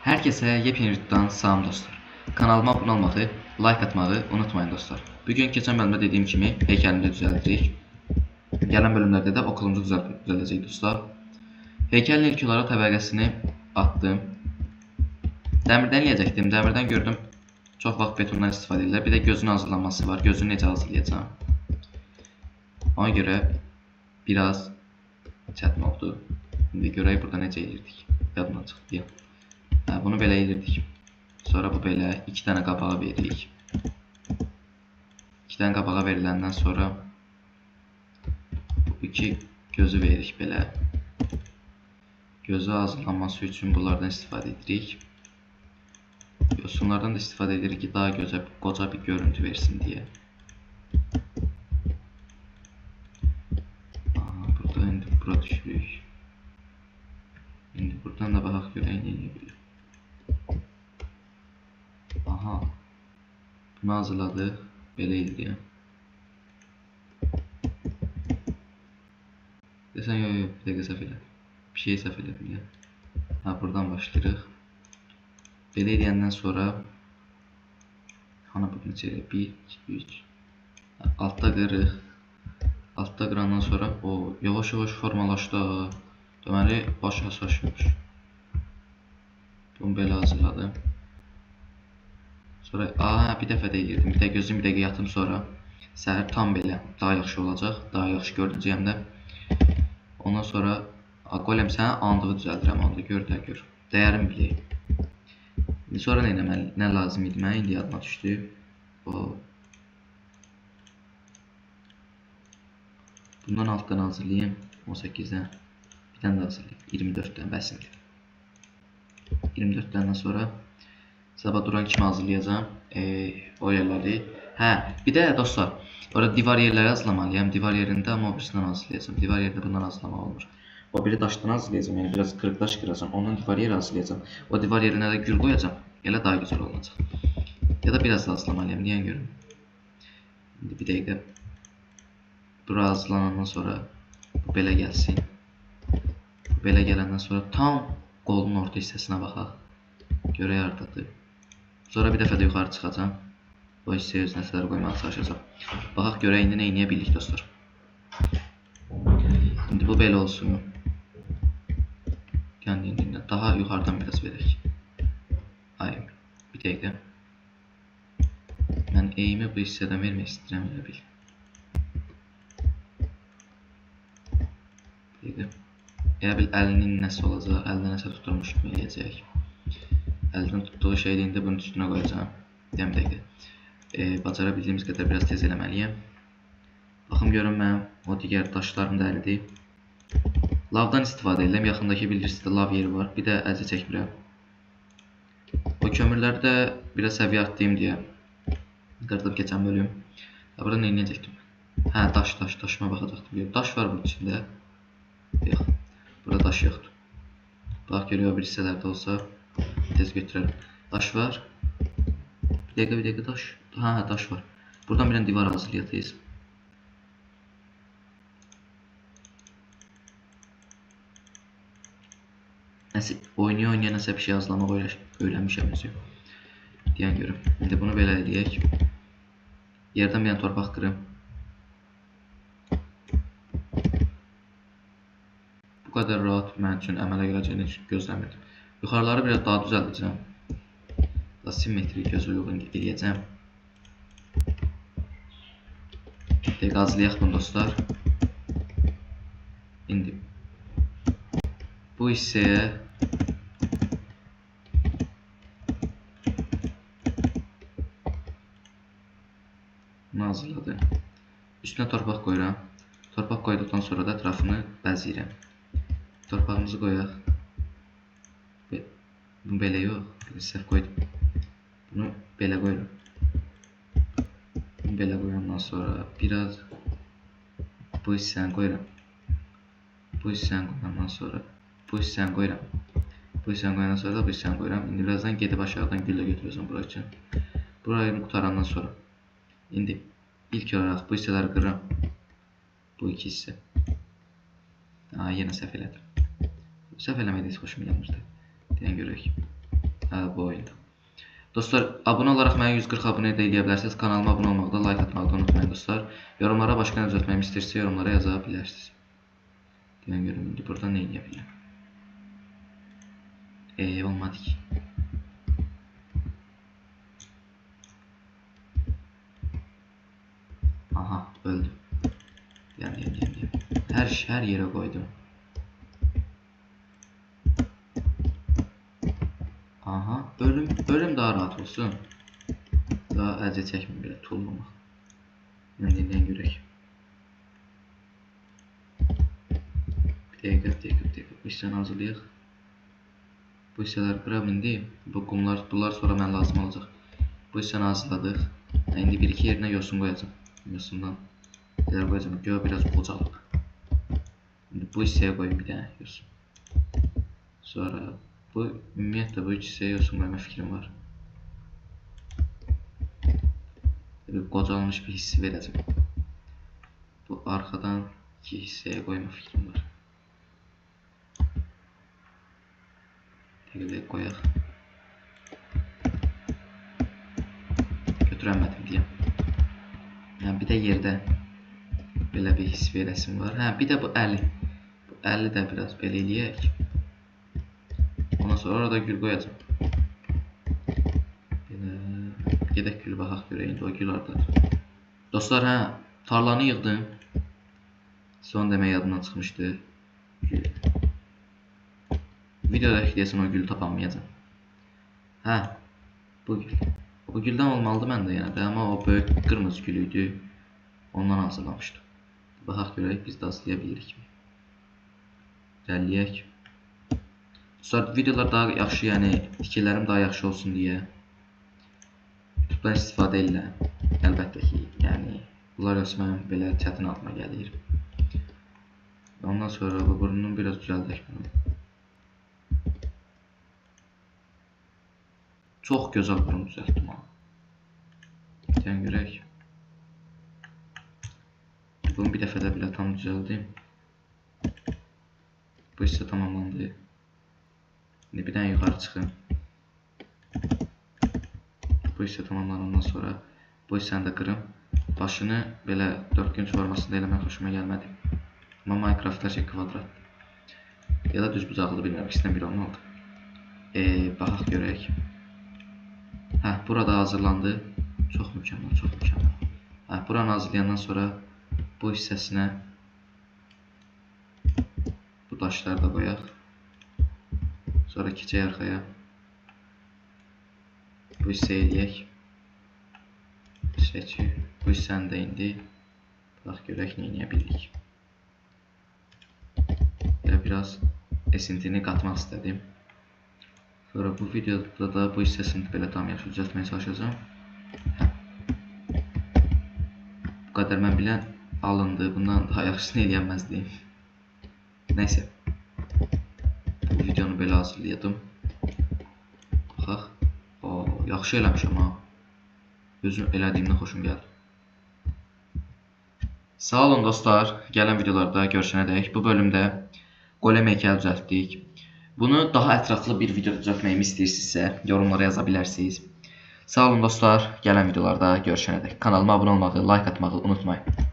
Herkese yepyeni videodan salam dostlar. Kanalıma abone olmayı, like atmayı unutmayın dostlar. Bugün geçen bölümde dediğim kimi heykelimi de düzeltirik. Gelen bölümlerde de okulumuzu düzeltecek dostlar. Heykelin ilk olarak təbəqəsini attım. Dəmirdən eləyəcəkdim. Dəmirdən gördüm çox vaxt betondan istifadə edirlər. Bir də gözün hazırlanması var. Gözünü necə hazırlayacağım? Ona görə biraz çətin oldu. İndi görək burada necə eləyirdik. Yadımdan çıxdı deyə. Hə, bunu belə edirdik. Sonra bu belə 2 dənə qabağa veririk. 2 dənə qabağa veriləndən sonra bu 2 gözü veririk belə. Gözü hazırlanması üçün bunlardan istifadə edirik. Yosunlardan da istifadə edirik ki, daha gözəl, qoca bir görüntü versin deyə. Aha, burada indi bura düşürük. İndi buradan da baxaq görək nə edə bilir. Aha. Bunu hazırladıq. Belə idi. Desən, yox, yox, bir dəqiqə səhv elədim. Bir şey səhv elədim ya. Ha, buradan başlayırıq. Belə eləyəndən sonra hana bu neçə elə? 1, 2, 3. Altda qırırıq. Altda qırandan sonra o yavaş-yavaş formalaşdı. Deməli, başa şaşmış. Bunu belə hazırladım. Sonra, bir dəfə də eləyirdim. Bir də gözüm, bir dəqiqə yatım sonra. Səhər tam belə daha yaxşı olacaq. Daha yaxşı görünəcəyəm də. Ondan sonra, golem sənə andığı düzəldirəm. Andı gör də gör. Dəyərimi biləyim. İndi sonra nə eləməli, nə lazım idi mənə? İndi yadıma düşdü. O. Bundan altdan hazırlayayım. 18-dən. Bir dənə də hazırlayayım. 24-dən bəsindir. 24 dənədən sonra sabah duran kimi hazırlayacağam o yerləri. Hə, bir də dostlar, orada divar yerləri hazırlamalıyam. Divar yerində amma o birisindən hazırlayacağam. Divar yerində bundan hazırlamaq olmur. O biri daşdan hazırlayacağam, yəni biraz qırıq daş qıracağam. Ondan divar yeri hazırlayacağam. O divar yerinə də gül qoyacağam. Elə daha gözəl olacaq. Ya da biraz da hazırlamalıyam, deyən görüm. İndi bir dəqiqə. Bura hazırlanandan sonra bu belə gəlsin. Bu belə gələndən sonra tam qolun orta hissəsinə baxaq. Görək hardadır. Sonra bir dəfə də yuxarı çıxacağam. O hissəyə öz nəsələr qoymağa çalışacağam. Baxaq görək indi nə eləyə bildik dostlar. İndi bu belə olsun. Kəndi daha yuxarıdan biraz verək. Ay, bir dəqiqə. Mən eğimi bu hissədən vermək istəyirəm elə bil. Bir dəqiqə. Elə bil əlinin nəsə olacaq, əlində nəsə tutulmuş kimi eləyəcək. Əldən tutduğu şeyi indi bunun üstünə qoyacağam. Bir dəqiqə. Bacara bildiyimiz qədər biraz tez eləməliyəm. Baxım görüm mənim o digər daşlarım da əldir. Lavdan istifadə edirəm. Yaxındakı bilirsiniz də lav yeri var. Bir də əziyyət çəkmirəm. O kömürləri də biraz səviyyə artdayım deyə qırdım keçən bölüm. Burada nə eləyəcəkdim? Hə, daş, daşıma baxacaqdım. Daş var bunun içində. Yox, burada daş yoxdur. Bax görək o bir hissələrdə olsa tez götürərəm. Daş var. Bir dəqiqə, bir dəqiqə daş. Hə, daş var. Buradan bir dənə divar hazırlayacağız. Nəsə oynaya-oynaya nəsə bir şey hazırlamaq öyrənmişəm özü. Deyən görüm. İndi bunu belə eləyək. Yerdən bir dənə torpaq qırım. Bu qədər rahat mənim üçün əmələ gələcəyini heç gözləmirdim. Yuxarıları biraz daha düzəldəcəm. Daha simmetrik gözə uyğun eləyəcəm. Dəqiqə hazırlayaq bunu dostlar. İndi bu hissəyə bunu hazırladım. Üstünə torpaq qoyuram. Torpaq qoyduqdan sonra da ətrafını bəzəyirəm. Torpağımızı qoyaq. Bunu belə yox, səhv qoydum. Bunu belə qoyuram. Bunu belə qoyandan sonra biraz bu hissəni qoyuram. Bu hissəni qoyandan sonra bu hissəni qoyuram. Bu hissəni qoyandan sonra da bu hissəni qoyuram. İndi birazdan gedib aşağıdan güllə götürəcəm bura üçün. Burayı qurtarandan sonra indi ilk olaraq bu hissələri qırıram. Bu iki hissə. Yenə səhv elədim. Səhv eləmək də heç xoşum gəlmirdi. Deyən görək. Hə, bu oyunda. Dostlar, abunə olaraq mənə 140 abunə də eləyə bilərsiniz. Kanalıma abunə olmağı da, like atmağı da unutmayın dostlar. Yorumlara başqa nə düzəltməyimi istəyirsə yorumlara yaza bilərsiniz. Deyən görüm indi burada nə eləyə bilirəm. Olmadı ki. Aha, öldüm. Deyən. Hər yerə qoydum. Aha, ölüm daha rahat olsun. Daha əziyyət çəkməyim belə tullamaq. İndi deyən görək. Bir dəqiqə. Bu hissəni hazırlayaq. Bu hissələri qıram indi. Bu qumlar, bunlar sonra mənə lazım olacaq. Bu hissəni hazırladıq. İndi bir-iki yerinə yosun qoyacağım. Yosundan yerə qoyacağım. Göy biraz qocalıb. İndi bu hissəyə qoyum bir dənə yosun. Sonra bu, ümumiyyətlə bu üç hissəyə yosun qoyma fikrim var. Bir qocalmış bir hissi verəcəm. Bu arxadan iki hissəyə qoyma fikrim var. Dəqiqə qoyaq. Götürəmədim deyəm. Yəni, bir də yerdə belə bir hiss verəsim var. Hə, bir də bu əli. Bu əli də biraz belə eləyək. Ondan sonra orada gül qoyacağım. Belə gedək gül baxaq görək indi o gül hardadır. Dostlar, hə, tarlanı yığdım. Son demək yadımdan çıxmışdı. Gül. Videodakı deyəsən o gülü tapamayacağım. Hə, bu gül. Bu güldən olmalıdır məndə yenə də, amma o böyük qırmızı gül idi. Ondan hazırlamışdım. Baxaq görək biz də hazırlaya bilirikmi? İrəliyək. Dostlar, videolar daha yaxşı, yəni fikirlərim daha yaxşı olsun deyə YouTube'dan istifadə edirəm. Əlbəttə ki, yəni bunlar yoxsa mənim belə çətin adıma gəlir. Ondan sonra bu burnunu biraz düzəldək bunu. Çox gözəl burun düzəltdim ha. Deyən görək. Bunu bir dəfə də belə tam düzəldim. Bu hissə tamamlandı. İndi bir dənə yuxarı çıxım. Bu hissə tamamlanandan sonra bu hissəni də qırım. Başını belə dördgünc formasında eləmək xoşuma gəlmədi. Amma Minecraft hər şey kvadratdır. Ya da düz bucaqlı bilmirəm, ikisindən biri olmalıdır. Baxaq görək. Hə, burada hazırlandı. Çox mükəmməl, çox mükəmməl. Hə, buranı hazırlayandan sonra bu hissəsinə bu daşları da qoyaq. Sonra keçək arxaya. Bu hissəyə eləyək. Seçi. Bu hissəni də indi bax görək nə eləyə bildik. Elə biraz esintini qatmaq istədim. Sonra bu videoda da bu hissəsini belə tam yaxşı düzəltməyə çalışacağam. Hə. Bu qədər mən bilən alındı. Bundan daha yaxşısını eləyənməzdim. Nəysə. Bu videonu belə hazırlayadım. Baxaq. O, yaxşı eləmişəm ha. Özüm elədiyimdən xoşum gəldi. Sağ olun dostlar. Gələn videolarda görüşənədək. Bu bölümdə golem heykəli düzəltdik. Bunu daha ətraflı bir video düzəltməyimi istəyirsinizsə, yorumlara yaza bilərsiniz. Sağ olun dostlar. Gələn videolarda görüşənədək. Kanalıma abunə olmağı, like atmağı unutmayın.